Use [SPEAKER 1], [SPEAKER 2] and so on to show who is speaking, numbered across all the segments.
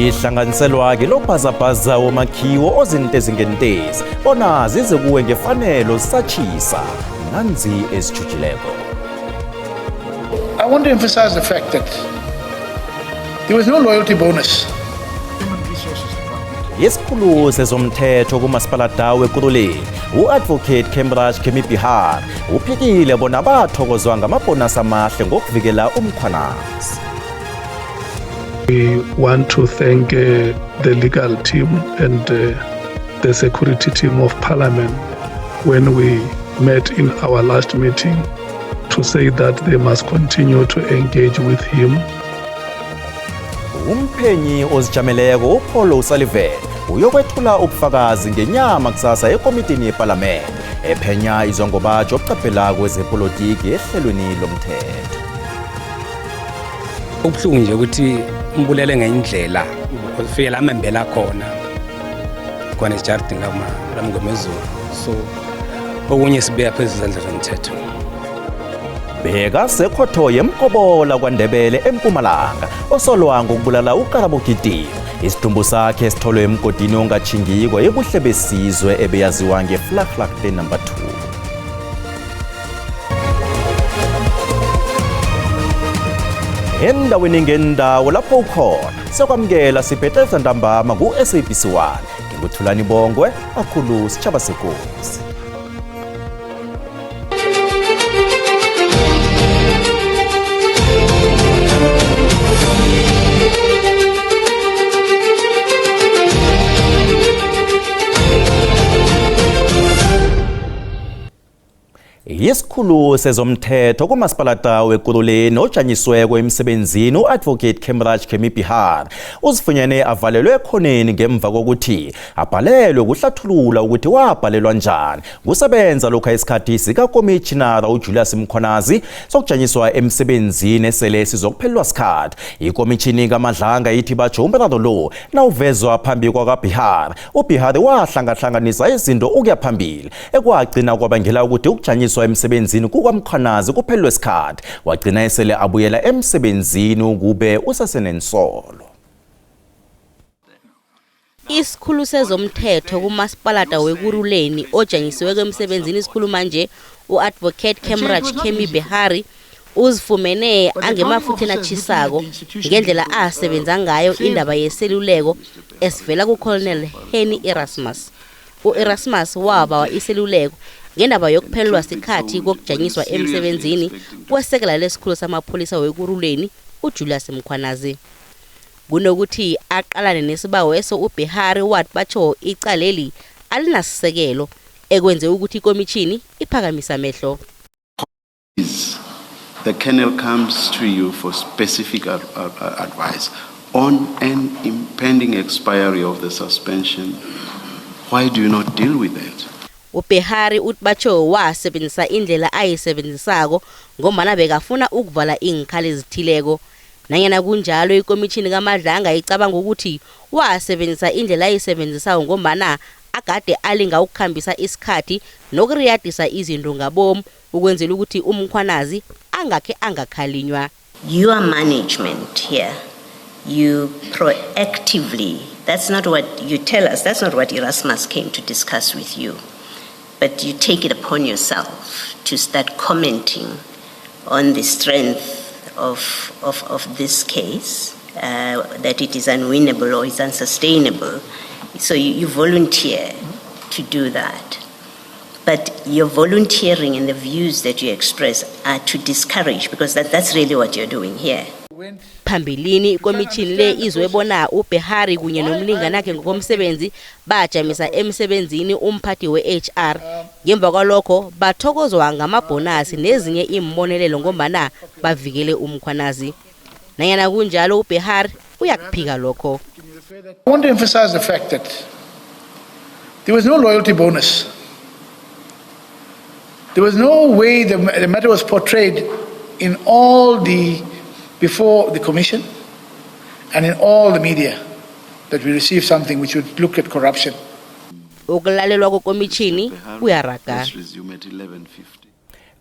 [SPEAKER 1] Sihlanganiselwa ngilobhazabhaza womakhiwo ozintezi ngentezi bona zize kuwe ngefanelo zisatshisa nanzi ezitjhujileko.
[SPEAKER 2] I want to emphasize the fact that there was no loyalty bonus.
[SPEAKER 1] Isikhulu sezomthetho kumasipalata weKurhuleni u-Advocate Khemraj Khemibihar uphikile bona bathokozwa ngamabhonasi amahle ngokuvikela uMkhwanazi.
[SPEAKER 3] We want to thank the legal team and the security team of Parliament when we met in our last meeting to say that they must continue to engage with him.
[SPEAKER 1] Umphenyi ozijameleko uPaul O'Sullivan uyokwethula ubufakazi ngenyama kusasa ekomitini yepalamende ephenya izongobatsho obuqaphela kwezepolitiki ehlelweni lomthetho.
[SPEAKER 4] Ubuhlungu nje ukuthi umbulele ngendlela ufike la amembela khona khona ejardini lamngomezulu, so okunye sibeka phezu izandla zomthetho.
[SPEAKER 1] Bekasekhotho yemkobola kwaNdebele eMpumalanga osolwa ngokubulala uKarabo Gidimo. Isidumbu sakhe sitholwe emgodini ongatjhingiko ebuhle besizwe ebeyaziwa ngeVlakplaagte number 2. Endaweni ngendawo lapho ukhona sekwamukela sibhedleza ntambama ku-SABC 1. NginguThulani Bongwe akhulu sitshaba sekosi. Isikhulu sezomthetho kumasipalata weKurhuleni ojanyisweko emsebenzini u-Advocate Khemraj Khemibihar uzifunyene avalelwe ekhoneni ngemva kokuthi abhalelwe kuhlathulula ukuthi wabhalelwa njani kusebenza lokhu isikhathi sikakomitjhinara uJulius Mkhwanazi sokujanyiswa emsebenzini esele sizokuphelelwa sikhathi. Ikomitjhini kaMadlanga ithi batsho umraro lo nawuvezwa phambi kwakaBihar, uBihar wahlangahlanganisa izinto ukuya phambili ekwagcina kwabangela ukuthi ukujanyiswa emsebenzini kukaMkhwanazi kuphelelwe sikhathi, wagcina esele abuyela emsebenzini ukube usesenensolo.
[SPEAKER 5] Isikhulu sezomthetho kumasipalata weKurhuleni ojanyisiweko emsebenzini isikhuluma nje u-Advocate Khemraj Khemi Behari uzifumene angemafutheni atshisako ngendlela asebenza ngayo indaba yeseluleko esivela kuColonel Henny Erasmus. U-Erasmus wabawa iseluleko ngendaba yokuphelelwa sikhathi kokujanyiswa emsebenzini kwesekela lesikhulu samapholisa weKurhuleni uJulius Mkhwanazi. Kunokuthi aqalane nesibaweso uBehari wathi batsho icaleli alinasisekelo ekwenze ukuthi ikomitjhini iphakamisa amehlo.
[SPEAKER 6] The colonel comes to you for specific advice on an impending expiry of the suspension. Why do you not deal with that?
[SPEAKER 5] UBehari uthi batsho wasebenzisa indlela ayisebenzisako ngombana bekafuna ukuvala iinkhali ezithileko. Nanyana kunjalo ikomitjhini kaMadlanga icabanga ukuthi wasebenzisa indlela ayisebenzisako ngombana agade alinga ukukhambisa isikhathi nokuriyadisa izinto ngabomu ukwenzela ukuthi uMkhwanazi angakhe angakhalinywa.
[SPEAKER 7] Your management here, you proactively, that's not what you tell us, that's not what Erasmus came to discuss with you, but you take it upon yourself to start commenting on the strength of this case, that it is unwinnable or is unsustainable. So you volunteer to do that. But your volunteering and the views that you express are to discourage, because that's really what you're doing here.
[SPEAKER 5] Phambilini ikomitjhini le izwe bona uBehari kunye nomlinganakhe ngokomsebenzi bajamisa emsebenzini umphathi we-HR. Ngemva kwalokho bathokozwa ngamabhonasi nezinye iimbonelelo ngombana bavikele uMkhwanazi. Nanyana kunjalo uBehari uyakuphika lokho.
[SPEAKER 2] I want to emphasize the fact that there was no loyalty bonus. There was no way the matter was portrayed in all the, before the commission and in all the media that we received something which would look at corruption.
[SPEAKER 5] Ukulalelwa kokomitjhini kuyaraga.
[SPEAKER 6] Let's resume at 11:50.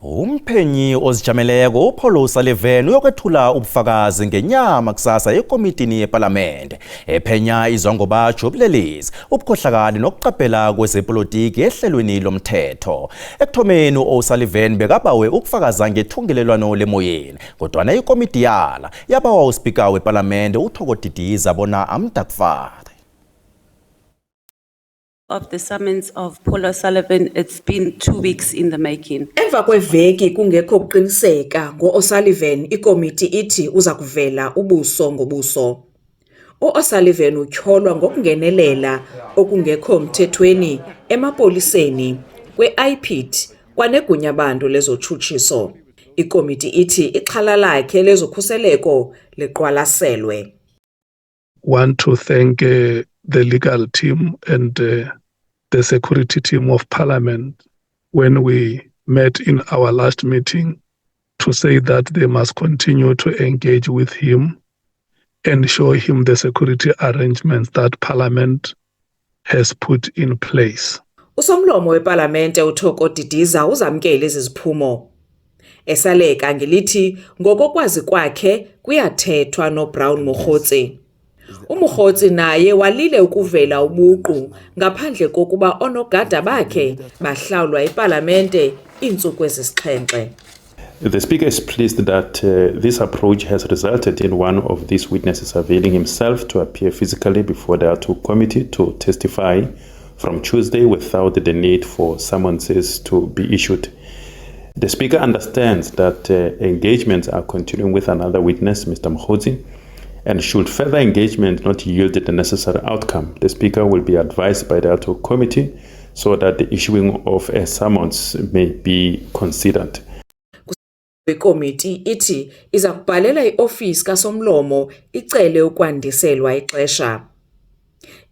[SPEAKER 1] Umphenyi ozijameleko uPaul O'Sullivan uyokwethula ubufakazi ngenyama kusasa ekomitini yePalamende ephenya izwangobatjho, ubulelesi, ubukhohlakali nokuqaphela kwezepolitiki ehlelweni lomthetho. Ekuthomeni u-O'Sullivan bekabawe ukufakaza ngethungelelwano lemoyeni, kodwana ikomiti yala yabawa uspika wePalamende uThoko Didiza bona amdakufare.
[SPEAKER 8] Of the summons of Paul O'Sullivan, it's been 2 weeks in the making.
[SPEAKER 9] Emva kweveki kungekho kuqiniseka ngo-O'Sullivan, ikomiti ithi uza kuvela ubuso ngobuso. U-O'Sullivan utyholwa ngokungenelela okungekho mthethweni emapoliseni, kwe-IPID kwanegunyabantu lezotshutshiso. Ikomiti ithi ixhala lakhe lezokhuseleko liqwalaselwe.
[SPEAKER 3] Want to thank the legal team and the security team of Parliament when we met in our last meeting to say that they must continue to engage with him and show him the security arrangements that Parliament has put in place.
[SPEAKER 9] Usomlomo wePalamente uThoko Didiza uzamkele ezi ziphumo. Esaleka ngelithi ngokokwazi kwakhe kuyathethwa noBrown Mogotsi. UMogotsi naye walile ukuvela ubuqu ngaphandle kokuba oonogada bakhe bahlawulwa ipalamente iintsuku ezisixhenxe.
[SPEAKER 10] The Speaker is pleased that this approach has resulted in one of these witnesses availing himself to appear physically before the ad hoc committee to testify from Tuesday without the need for summonses to be issued. The Speaker understands that engagements are continuing with another witness, Mr. Mogotsi, and should further engagement not yield the necessary outcome, the Speaker will be advised by the ad hoc committee so that the issuing of a summons may be considered.
[SPEAKER 9] Ikomiti ithi iza kubhalela iofisi kaSomlomo icele ukwandiselwa ixesha.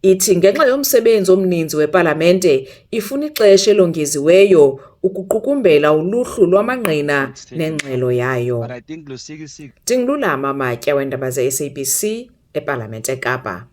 [SPEAKER 9] Ithi ngenxa yomsebenzi omninzi wepalamente ifuna ixesha elongeziweyo ukuqukumbela uluhlu lwamangqina nengxelo yayo. NdinguLulama Matya weendaba ze-SABC ePalamente eKapa.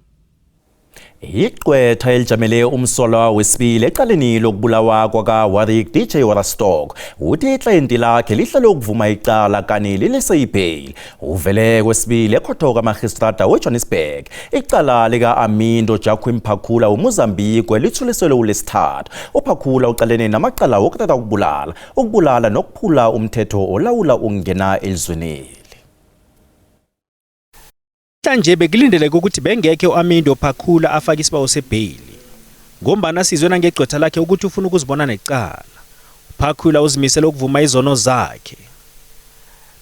[SPEAKER 1] Igqwetha elijamele umsolwa wesibili ecaleni lokubulawa kwaka-Warwick DJ Warastok uthi iklayenti lakhe lihlele ukuvuma icala kani lilise ibheyili. Uvele kwesibili ekhotho kamarhistrata weJohannesburg. Icala lika-Armindo Joaquim Phakula weMozambique lithuliselwe ulesithathu. UPhakula ucalene namacala wokuthatha ukubulala, ukubulala nokuphula umthetho olawula ukungena elizweni.
[SPEAKER 11] Namhlanje bekulindeleke ukuthi bengekhe u-Armindo Phakula afake isibawo sebheyili ngombana sizwe nangegqwetha lakhe ukuthi ufuna ukuzibona necala. UPhakula uzimisele ukuvuma izono zakhe.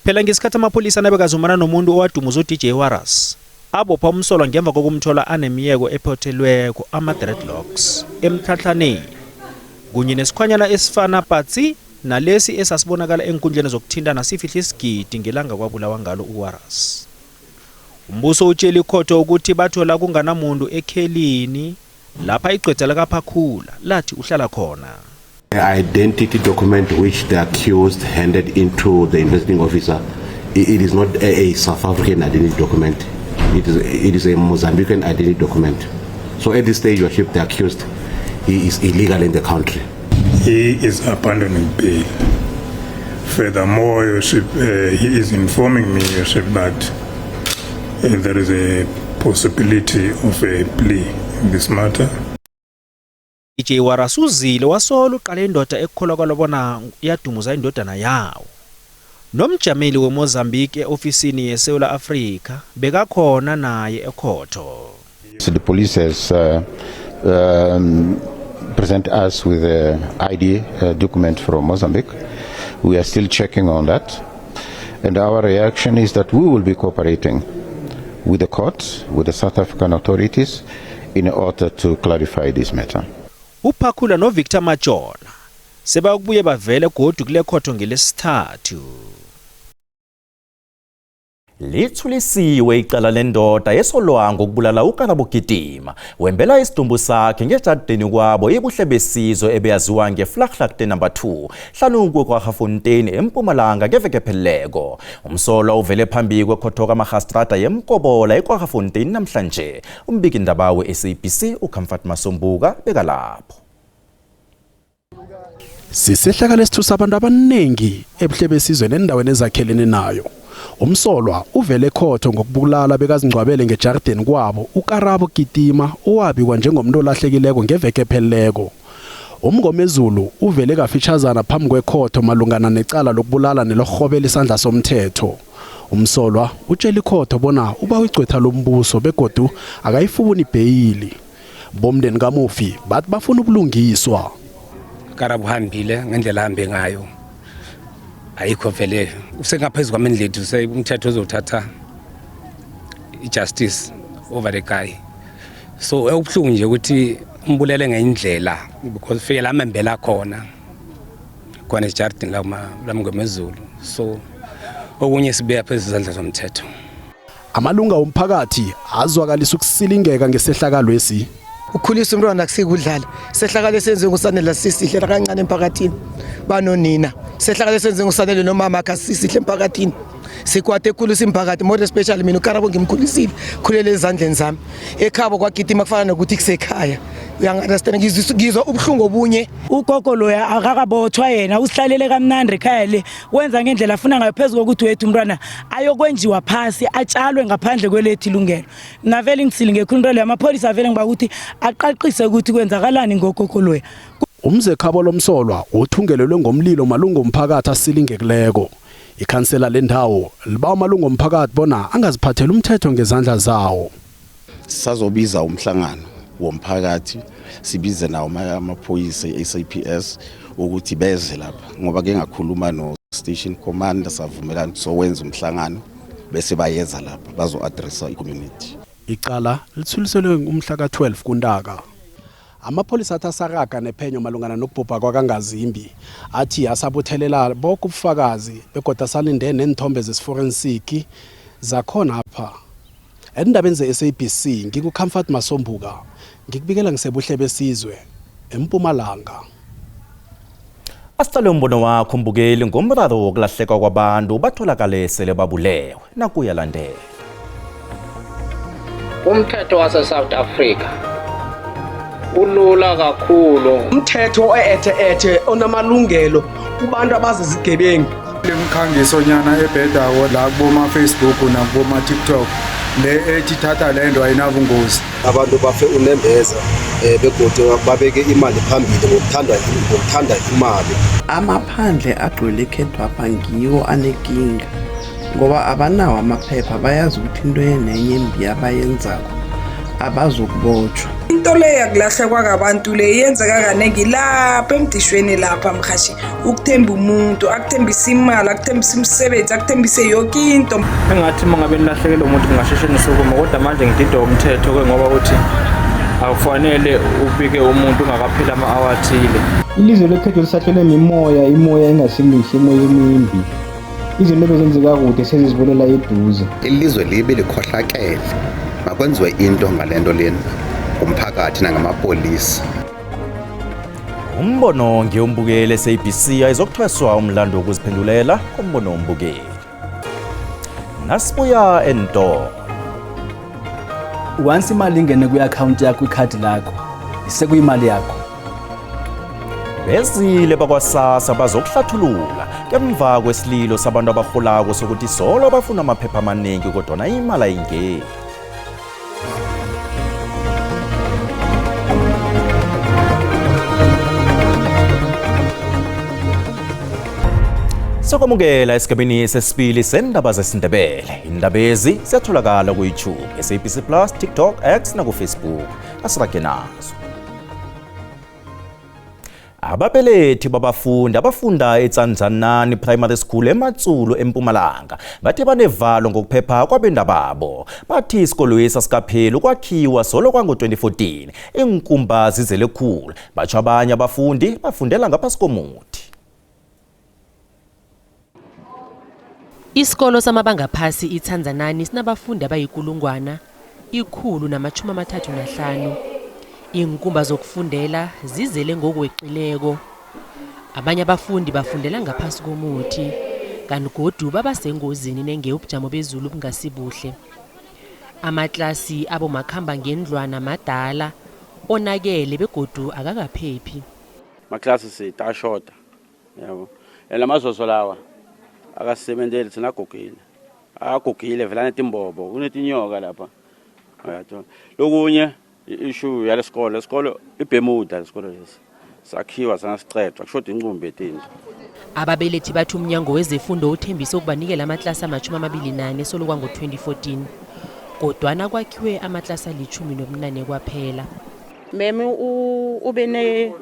[SPEAKER 11] Phela ngesikhathi amapholisa nabekazumana nomuntu owadumuza uDJ Warras, abopha umsolwa ngemva kokumthola anemiyeko ephothelweko, ama-dreadlocks, emtlhatlhaneni kunye nesikhwanyana esifana patsi nalesi esasibonakala enkundleni zokuthintana sifihle isigidi ngelanga kwabulawa ngalo uWarras. Umbuso utshela ikhotho ukuthi bathola kunganamuntu ekhelini lapha igqwetha lakaPhakula lathi uhlala khona.
[SPEAKER 12] The identity document which the accused handed into the investigating officer, it is not a South African identity document. It is a Mozambican identity document. So at this stage, Your Worship, the accused, he is illegal in the country.
[SPEAKER 13] He is abandoning bail. Furthermore, Your Worship, he is informing me, Your Worship, that there is a possibility of a plea in this matter.
[SPEAKER 11] DJ Warras uzile wasola uqala indoda ekukholakala bona yadumuza indodana yawo. Nomjameli weMozambique eofisini yeSouth Africa bekakhona naye ekhotho.
[SPEAKER 14] So the police has present us with a ID document from Mozambique. We are still checking on that. And our reaction is that we will be cooperating with the courts, with the South African authorities, in order to clarify this matter.
[SPEAKER 11] UPhakula noVictor Majola sebakubuye bavele godu kule khotho ngelesithathu.
[SPEAKER 1] Lithulisiwe icala lendoda esolwa ngokubulala uKarabo Gitima. Wembela isidumbu sakhe ngejardini kwabo ibuhle besizwe ebeyaziwa ngeVlakhoogte number 2 hlanu kweKwaggafontein eMpumalanga ngeveke epheleleko. Umsolwa uvele phambi kwekhotho kamarhastrata yeMkobola eKwaggafontein namhlanje. Umbikindaba we-SABC uComfort Masombuka bekalapho.
[SPEAKER 15] Sisehlakalo esithusa abantu abaningi ebuhle besizwe nendaweni ezakhelene nayo. Umsolwa uvele ekhotho ngokubulala bekazingcwabele ngejarideni kwabo uKarabo Kitima owabikwa njengomuntu olahlekileko ngeveke epheleleko. UMngomezulu uvele kafitjhazana phambi kwekhotho malungana necala lokubulala nelokurhobela isandla somthetho. Umsolwa utjele ikhotho bona ubawa igcwetha lombuso begodu akayifuni ibheyili. Bomndeni kamufi bathi bafuna ubulungiswa.
[SPEAKER 4] Karabo uhambile ngendlela ahambe ngayo. Ayikho vele usengaphezu kwamandla ethu umthetho uzothatha i-justice over the guy. So okubuhlungu nje ukuthi umbulele ngendlela because fike la membela khona khona ejardini lamngomezulu so okunye sibuya phezu izandla zomthetho.
[SPEAKER 15] Amalunga womphakathi azwakalisa ukusilingeka ngesehlakalwesi.
[SPEAKER 16] Ukukhulisa umntwana akusikudlala. Sehlakalo esenziwe nguSanele sisihle kancane emphakathini. Banonina. Sehlakalo esenziwe nguSanele nomama akhe sisihle emphakathini. Sikwate ekhulisa imphakathi more especially mina uKarabo ngimkhulisile khulele ezandleni zami. Ekhabo kwaGitima kufana nokuthi kusekhaya. Uyangi-understand ngizwa ubuhlungu obunye.
[SPEAKER 17] Ugogo loya akakabothwa yena usihlalele kamnandi ekhaya le wenza ngendlela afuna ngayo phezu kokuthi wethu umntwana ayokwenjiwa phasi atshalwe ngaphandle kwelethi ilungelo. Navele ngisilinge khulu into leyo amapholisa avele ngiba ukuthi aqaqise ukuthi kwenzakalani ngogogo loya.
[SPEAKER 15] Umzekhabo lomsolwa uthungelelwe ngomlilo malungu omphakathi asilingekileko. Ikhansela lendawo libawa amalungu omphakathi bona angaziphatheli umthetho ngezandla zawo.
[SPEAKER 6] Sisazobiza umhlangano womphakathi sibize nawo amaphoyisa e-SAPS ukuthi beze lapha ngoba ke ngakhuluma no station commander savumelana sowenza umhlangano bese bayeza lapha bazo-addressa i-community.
[SPEAKER 15] Icala lithuliselwe umhla ka-12 kuNtaka. Amapholisa athi asaraga nephenyo malungana nokubhubha kwakangazimbi. Athi asabuthelela boke ubufakazi begodu asalinde neenthombe zesiforensiki zakhona apha. Endabeni ze-SABC nginguComfort Masombuka ngikubikela ngisebuhle besizwe eMpumalanga.
[SPEAKER 1] Asiqale umbono wakho mbukeli ngomraro wokulahleka kwabantu batholakale sele babulewe nakuyalandela.
[SPEAKER 18] Umthetho wase-South Africa ulula kakhulu.
[SPEAKER 19] Umthetho e-ethe-ethe onamalungelo kubantu abazizigebengu.
[SPEAKER 13] Lemkhangiso nyana ebhedako la kuboma Facebook nakuboma TikTok le ethi thatha lento ayinabungozi.
[SPEAKER 20] Abantu bafe unembeza begodu babeke imali phambili ngokuthanda imali.
[SPEAKER 21] Amaphandle agcwele ekhethwapha ngiwo anekinga ngoba abanawo amaphepha, bayazi ukuthi into nenye embi abayenzako abazokubotshwa.
[SPEAKER 22] Into le yakulahlekwa kwabantu le yenzeka kaningi lapha emdishweni lapha mhashi, ukuthemba umuntu akuthembisa imali, akuthembisa umsebenzi, akuthembise yoke into.
[SPEAKER 23] Engathi uma ngabe nilahlekele umuntu ngingasheshe nisukume, kodwa manje ngididwa umthetho-ke ngoba uthi akufanele ubike umuntu ungakapheli ama-awa athile.
[SPEAKER 24] Ilizwe lekhethu lisahlelwe mimoya, imoya engasimihle, imoya emimbi. Izinto ebezenzeka kude sezizibonela eduze.
[SPEAKER 25] Ilizwe libe likhohlakele, makwenziwe into ngale nto lena ngumphakathi nangamapolisa.
[SPEAKER 1] Umbono ngeyombukeli SABC ayizokuthweswa umlando wokuziphendulela kombono wombukeli. Nasibuya entolo.
[SPEAKER 26] Once imali ingene kwi-akhawunti yakho, ikhadi lakho isekuyimali yakho.
[SPEAKER 1] Bezile bakwaSASSA bazokuhlathulula ngemva kwesililo sabantu abarholako sokuthi solo bafuna amaphepha amaningi kodwana imali ayingeni. Sokwamukela esigabeni sesibili sendaba zesiNdebele. Indaba ezi ziyatholakala ku-YouTube, SABC Plus, TikTok, X naku-Facebook. Asirage nazo. Ababelethi babafundi abafunda eTsandzanani Primary School eMatsulu eMpumalanga bathe banevalo ngokuphepha kwabendababo. Bathi isikolwesi asikapheli ukwakhiwa solo kwango-2014. Iinkumba zizele khulu. Batsho abanye abafundi bafundela ngaphasi komuthi.
[SPEAKER 27] Isikolo samabanga phasi iTsandzanani sinabafundi abayikulungwana 135. Iinkumba zokufundela zizele ngokweqileko. Abanye abafundi bafundela ngaphasi komuthi, kanti godu babasengozini nenge ubujamo bezulu bungasibuhle. Amaklasi abomakhamba ngendlwana madala, onakele begodu akakaphephi.
[SPEAKER 2] Maklasi sethu ashoda, yabo. And lamazozo lawa akasebenzeli thina, agugile, agugile vele, anetimbobo, kunetinyoka lapha, uyathola. Lokunye, i-issue yalesikolo, lesikolo ibhemuda, lesikolo lesi sakhiwa sangasicedwa, kushoda incumbi yetindlu.
[SPEAKER 27] Ababelethi bathi umnyango wezefundo uthembise ukubanikela amaklasi ama-24 solo kwango-2014, kodwana kwakhiwe amaklasi ali-18 kwaphela.
[SPEAKER 3] Meme ube ne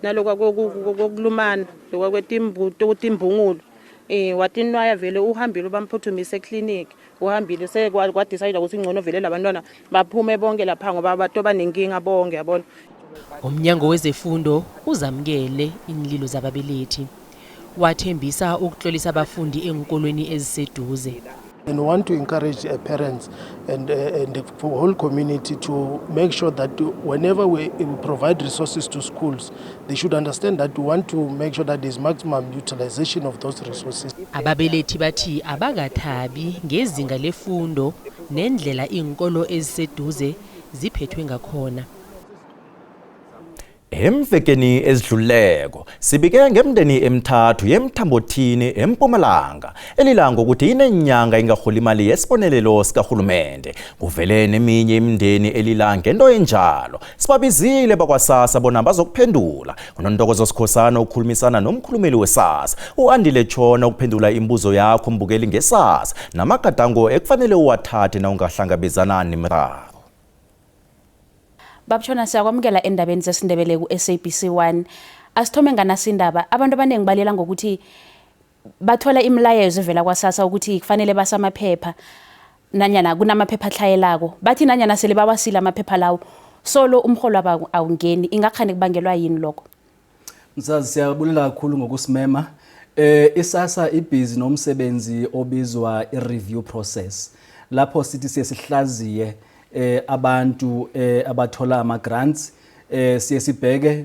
[SPEAKER 3] nalokwa kokulumana lokwa kwetimbungulu, watinwaya vele, uhambile, ubamphuthumise ekliniki, uhambile, sekwadecide ukuthi ngcono vele labantwana baphume bonke lapha ngoba abantu banenkinga bonke, yabona.
[SPEAKER 27] Umnyango wezefundo uzamukele inlilo zababelethi, wathembisa ukuhlolisa abafundi enkolweni eziseduze.
[SPEAKER 5] And we want to encourage parents and the whole community to make sure that whenever we provide resources to schools, they should understand that we want to make sure that there's maximum utilization of those resources.
[SPEAKER 27] Ababelethi bathi abakathabi ngezinga lefundo nendlela iinkolo eziseduze ziphethwe ngakhona.
[SPEAKER 1] Emvekeni ezidluleko sibike ngemndeni emithathu yemthambothini eMpumalanga elila ngokuthi inenyanga ingaholi imali yesibonelelo sikarhulumende. Kuvele neminye imindeni elila ngento enjalo. Sibabizile bakwaSASSA bona bazokuphendula. UNontokozo Sikhosana ukhulumisana nomkhulumeli weSASSA u-Andile Tshona ukuphendula imibuzo yakho mbukeli ngeSASSA namagadango ekufanele uwathathe na ungahlangabezana nemiraro.
[SPEAKER 7] Babutshona, siyakwamukela endabeni zesiNdebele ku-SABC 1. Asithome nganasindaba. Abantu abaningi balela ngokuthi bathola imilayezo evela kwaSASSA ukuthi kufanele basamaphepha nanyana kunamaphepha ahlayelako. Bathi nanyana sele bawasile amaphepha lawo, solo umrholo wabo awungeni. Ingakhani kubangelwa yini lokho?
[SPEAKER 26] Msazi, siyabulela kakhulu ngokusimema. ISASSA ibhizi nomsebenzi obizwa i-review process. Lapho sithi siye sihlaziye abantu abathola ama grants, siye sibheke,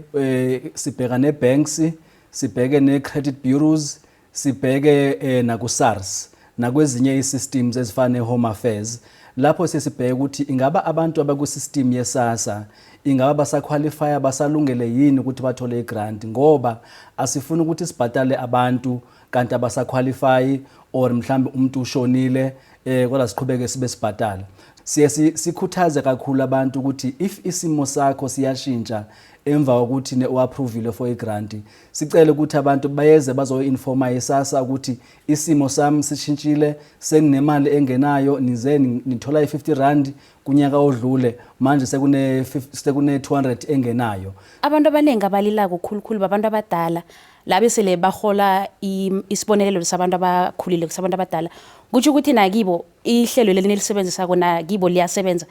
[SPEAKER 26] sibheka ne-banks, sibheke ne-credit bureaus, sibheke naku SARS nakwezinye i-systems ezifana ne-Home Affairs, lapho sesibheke ukuthi ingaba abantu abaku-system yeSASSA ingaba basaqualifya, basalungele yini ukuthi bathole igrant, ngoba asifuni ukuthi sibhatale abantu kanti abasaqualify or mhlambe umuntu ushonile, kodwa siqhubeke sibe sibhatala. Siye sikhuthaze kakhulu abantu ukuthi if isimo sakho siyashintsha emva kokuthi ne-approvile for igrant, sicele ukuthi abantu bayeze bazoyi-informa iSASSA ukuthi isimo sami sishintshile, senginemali engenayo, nize nithola i-50 rand kunyaka odlule, manje sekune 200 engenayo.
[SPEAKER 7] Abantu abaningi abalilako khulukhulu babantu abadala labe sele bahola isibonelelo sabantu abakhulile, sabantu abadala. Kutsho ukuthi nakibo ihlelo leli nelisebenzisako nakibo liyasebenza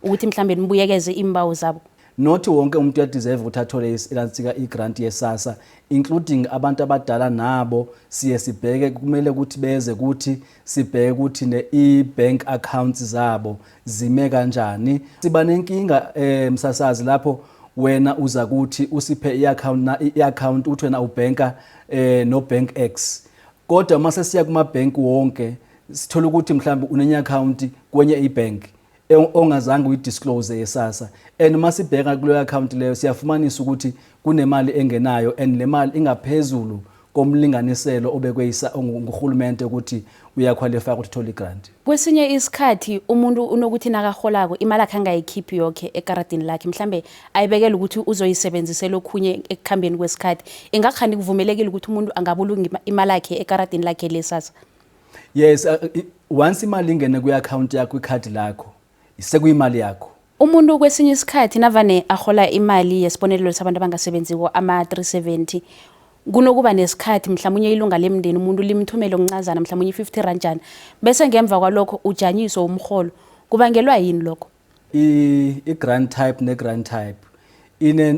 [SPEAKER 7] ukuthi mhlambe nibuyekeze imbawo zabo?
[SPEAKER 26] Not wonke umuntu uyadeserve ukuthi athole ilansika i-grant yeSASSA, including abantu abadala. Nabo siye sibheke, kumele ukuthi beze kuthi sibheke ukuthi ne-i-bank accounts zabo zime kanjani. Siba nenkinga, msasazi, lapho wena uza kuthi usiphe i-account na i-account, uthi wena ubhenka no bank X, kodwa mase siya kuma bank wonke sithola ukuthi mhlawumbe unenye account kwenye ibank ongazange uyidisclose yeSASSA, and masibheka kuleyo account leyo siyafumanisa ukuthi kunemali engenayo, and le mali ingaphezulu komlinganiselo obekwe nguhulumente ukuthi uyaqualify ukuthi uthole igrant.
[SPEAKER 7] Kwesinye isikhathi umuntu unokuthi nakaholako imali akhe angayikhiphi yoke ekaradini lakhe, mhlambe ayibekele ukuthi uzoyisebenzisela okhunye ekukhambeni kwesikhathi. Ingakhani kuvumelekile ukuthi umuntu angabulunga imali yakhe ekaradini lakhe leSASSA?
[SPEAKER 26] Yes, once imali ingene kwi-account yakho, ikhadi lakho, sekuyimali yakho.
[SPEAKER 7] Umuntu kwesinye isikhathi navane ahola imali yesibonelelo sabantu abangasebenziko ama-370, kunokuba nesikhathi mhlawumunye ilunga lemndeni umuntu limthumele okuncazana, mhlawumunye i-50 randjana, bese ngemva kwalokho ujanyiswe umrholo. Kubangelwa yini lokho?
[SPEAKER 26] I-grant type ne-grant type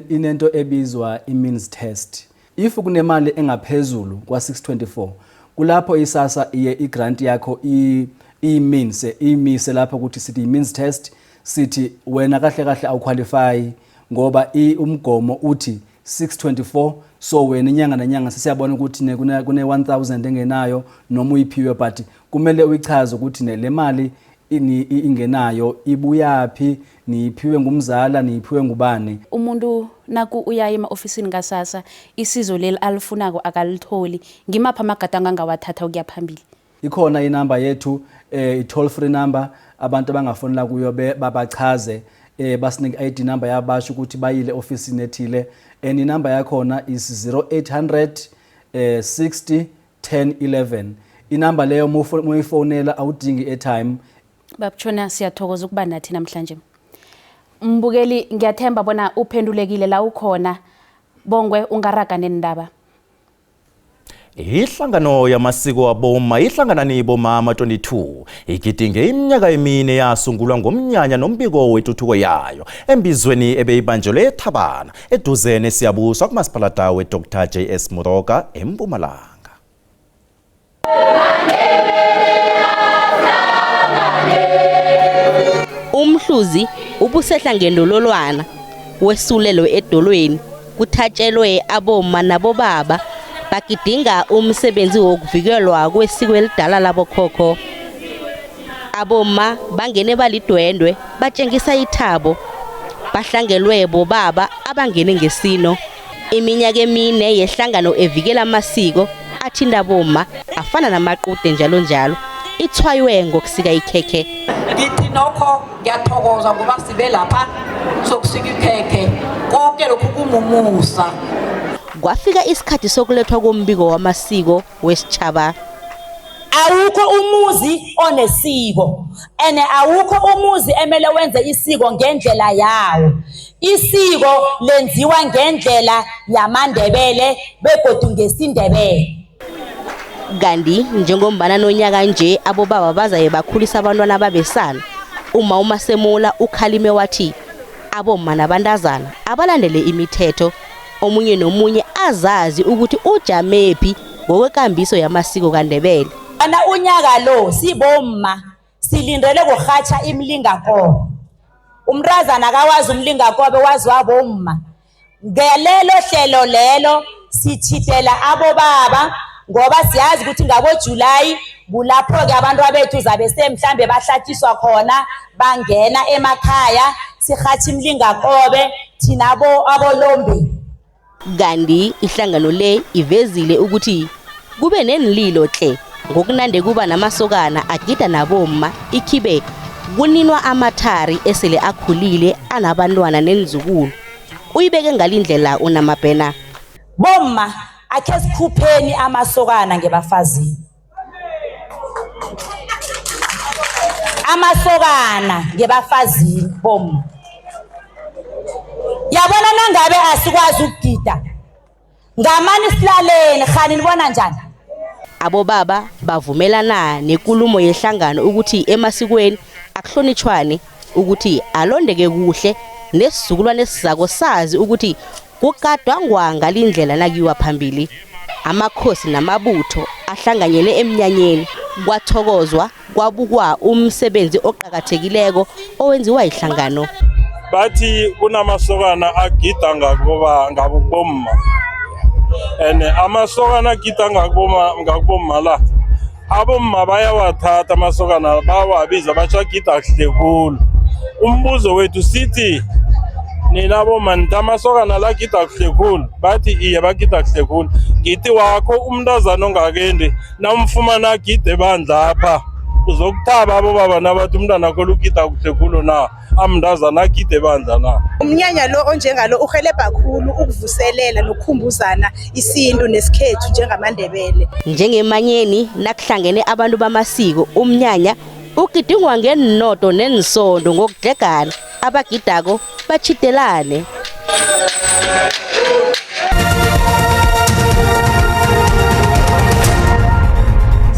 [SPEAKER 26] inento ebizwa i-means test. If kunemali engaphezulu kwa-624, kulapho iSASSA iye i-grant yakho i-means imise lapho ukuthi sithi i-means test, sithi wena kahle kahle awuqualify ngoba umgomo uthi 624. So wena inyanga nenyanga sesiyabona ukuthi kune 1000 engenayo noma uyiphiwe, but kumele uyichaze ukuthi ne le mali ingenayo ibuyaphi, niyiphiwe ngumzala, niyiphiwe ngubani.
[SPEAKER 7] Umuntu Naku uya ema-ofisini kaSASSA, isizo leli alifunako akalitholi, ngimaphi amagadango angawathatha ukuya phambili?
[SPEAKER 26] Ikhona inamba yethu, i-toll free number, abantu abangafonela kuyo babachaze, basinike i-ID number yabasho ukuthi bayile ofisini ethile, and inamba yakhona is 0800 60 10 11. Inamba leyo muyifonela awudingi airtime.
[SPEAKER 7] Babutshona, siyathokoza ukuba nathi namhlanje. Mbukeli, ngiyathemba bona uphendulekile la ukhona. Bongwe, ungaraga nendaba.
[SPEAKER 1] Ihlangano yamasiko waboma iHlanganani Bomama 22 igidinge iminyaka emine yasungulwa ngomnyanya nombiko wetuthuko yayo embizweni ebeyibanjelwe eThabana eduze neSiyabuswa kumasipalata we-Dr JS Moroka eMpumalanga.
[SPEAKER 4] Umhluzi ubusehla ngendololwana wesulelwe edolweni, kuthatshelwe aboma nabobaba bagidinga umsebenzi wokuvikelwa kwesiko elidala labokhokho. Aboma bangene balidwendwe batshengisa ithabo, bahlangelwe bobaba abangene ngesino. Iminyaka emine yehlangano evikela amasiko athinta bomma afana namaqude njalo njalo ithwaywe ngokusika ikhekhe.
[SPEAKER 8] Ngithi nokho ngiyathokoza ngoba sibe lapha sokusika ikhekhe, konke lokhu kumumusa.
[SPEAKER 4] Kwafika isikhathi sokulethwa kombiko wamasiko wesitjhaba.
[SPEAKER 9] Awukho umuzi onesiko, ene awukho umuzi emele wenze isiko ngendlela yawo. Isiko lenziwa ngendlela yamaNdebele begodu ngesiNdebele.
[SPEAKER 4] Kanti njengombana nonyaka nje abobaba bazaye bakhulisa abantwana babesana, uma uMasemula ukhalime wathi abomma nabantazana abalandele imithetho, omunye nomunye azazi ukuthi ujamephi ngokwekambiso yamasiko kaNdebele.
[SPEAKER 9] Ana unyaka lo sibomma silindele kurhatsha imilingakobe. Umntazana akawazi umlingakobe, waziwa bomma. Ngelelo hlelo lelo sitjhidela abobaba ngoba siyazi ukuthi ngabo July kulapho-ke abantu abethu zabe semhlambe bahlatshiswa khona, bangena emakhaya, sirhatsha imilingakobe thina abolombe.
[SPEAKER 4] Kanti ihlangano le ivezile ukuthi kube nenililo tle ngokunande kuba namasokana agida nabomma, ikhibe kuninwa amathari esele akhulile anabantwana nenzukulu. Uyibeke ngalindlela uNamabhena.
[SPEAKER 9] Bomma akhe sikhupheni amasokana ngebafazini. Amasokana ngebafazini bomma. Yabona nangabe asikwazi ukugida ngamani silaleni, khani nibona njani?
[SPEAKER 4] Abobaba bavumelana nenkulumo yehlangano ukuthi emasikweni akuhlonitshwane, ukuthi alondeke kuhle nesizukulwane esizako sazi ukuthi kukadwangwa ngalindlela nakiwa phambili. Amakhosi namabutho ahlanganyele emnyanyeni, kwathokozwa kwabukwa umsebenzi oqakathekileko owenziwa ihlangano.
[SPEAKER 10] Bathi kunamasokana agida ngakubomma, and amasokana agida ngakubomma la abomma bayawathatha amasokana bawabiza basho agida kuhle khulu. Umbuzo wethu sithi nina bomma nithi amasokana la agida kuhle khulu, bathi iye bagida kuhle khulu. Ngithi wakho umntazana ongakendi nawumfumana agide ebandla apha uzokuthaba abobaba nabathi umntwana wakho lugida kuhle khulu na, amntazana agide ebandla na.
[SPEAKER 22] Umnyanya lo onjengalo uhelebha khulu ukuvuselela nokukhumbuzana isintu nesikhethu njengamaNdebele.
[SPEAKER 4] Njengemanyeni nakuhlangene abantu bamasiko, umnyanya ugidingwa ngenodo nensondo ngokudlegana, abagidako batjhidelane.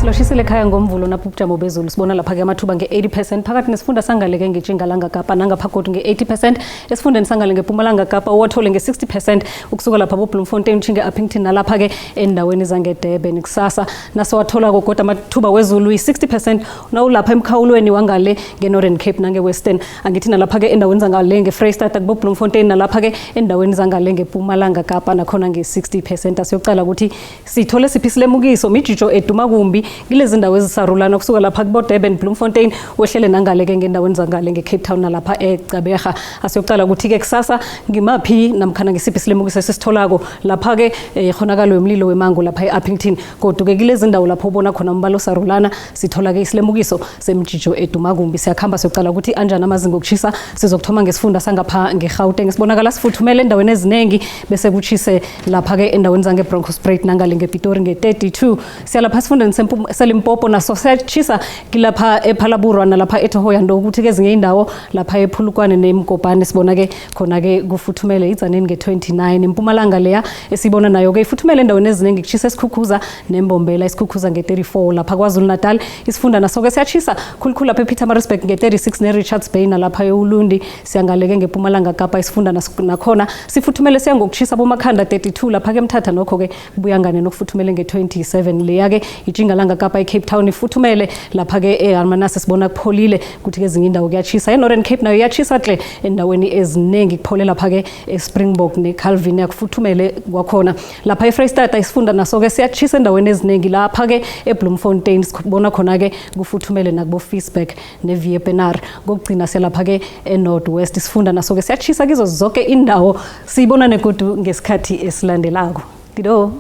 [SPEAKER 11] Siloshisile ekhaya ngoMvulo napho ubujamo bezulu sibona lapha-ke amathuba nge-80% phakathi nesifunda sangaleke ngetjingalanga Kapa, nangaphagodu nge-80% esifundeni sangale ngePumalanga Kapa, uwathole nge-60% ukusuka lapha boBloemfontein utjhinge Upington nalapha-ke endaweni zangeDurban. Kusasa nasiwatholako kodwa amathuba wezulu yi-60% nawulapha emkhawulweni wangale nge-Northern Cape nange-Western, angithi nalapha-ke endaweni zangale nge-Freystata kuboBloemfontein nalapha-ke endaweni zangale ngePumalanga Kapa nakhona nge-60%. Asiyocala ukuthi sithole siphi isilemukiso mijijo eduma kumbi kilezi Kilezi ndawo ezisarulana kusuka lapha kubo-Durban, Bloemfontein, wehlele nangale-ke ngendaweni zangale nge-Cape Town nalapha eGqeberha. Asiyokuqala ukuthi-ke kusasa ngimaphi namkhana ngisiphi isilemukiso esisitholako lapha-ke khonakalo yomlilo wemango lapha e-Upington. Kodwa-ke kilezi ndawo lapho ubona khona umbala osarulana sithola-ke isilemukiso semjijo edumakumbi. Siyakhamba siyokuqala ukuthi anjani amazinga okushisa. Sizokuthoma ngesifunda sangapha ngeGauteng, sibonakala sifuthumele endaweni eziningi bese kutshise lapha-ke endaweni zange-Bronkhorstspruit nangale ngePitori nge-32. Siyalapha esifundeni seLimpopo, naso siyatshisa kilapha ePhalaborwa nalapha eThohoyandou, ukuthi kezinye indawo lapha ePhulukwane neMgobane sibona-ke khona-ke kufuthumele iTzaneen nge-29. Impumalanga leya esiyibona nayo-ke ifuthumele endaweni eziningi, kutshisa esikhukhuza nembombela, isikhukhuza nge-34. Lapha KwaZulu Natal isifunda naso-ke siyatshisa khulukhulu lapha ePietermaritzburg nge-36 ne-Richards Bay nalapha eUlundi. Siyangaleke ngePumalanga Kapa, isifunda nakhona sifuthumele, siya ngokushisa bomakhanda 32. Lapha-ke eMthatha nokho-ke kubuya ngane nokufuthumele nge-27. Leya-ke itshingalanga Kapa, i-Cape Town ifuthumele. Lapha-ke eHermanus sibona kupholile, kuthi kezinye indawo kuyatshisa. E-Northern Cape nayo iyatshisa hle endaweni eziningi, kuphole lapha-ke eSpringbok neCalvinia, kufuthumele kwakhona. Lapha eFreyistata isifunda naso-ke siyatshisa endaweni eziningi. Lapha-ke eBloemfontein sibona khona-ke kufuthumele nakubo-Ficksburg ne-Wepener. Kokugcina siyalapha-ke e-North West, isifunda naso-ke siyatshisa kizo zonke indawo. Siyibona negodu ngesikhathi esilandelako. Dido.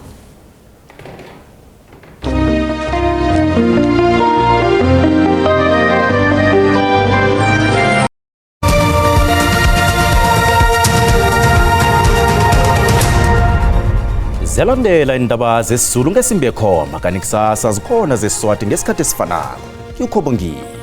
[SPEAKER 1] Ziyalandela indaba zesiZulu ngesimbi yekhoma, kanti kusasa zikhona zesiSwati ngesikhathi esifanako. Ngikhobongile.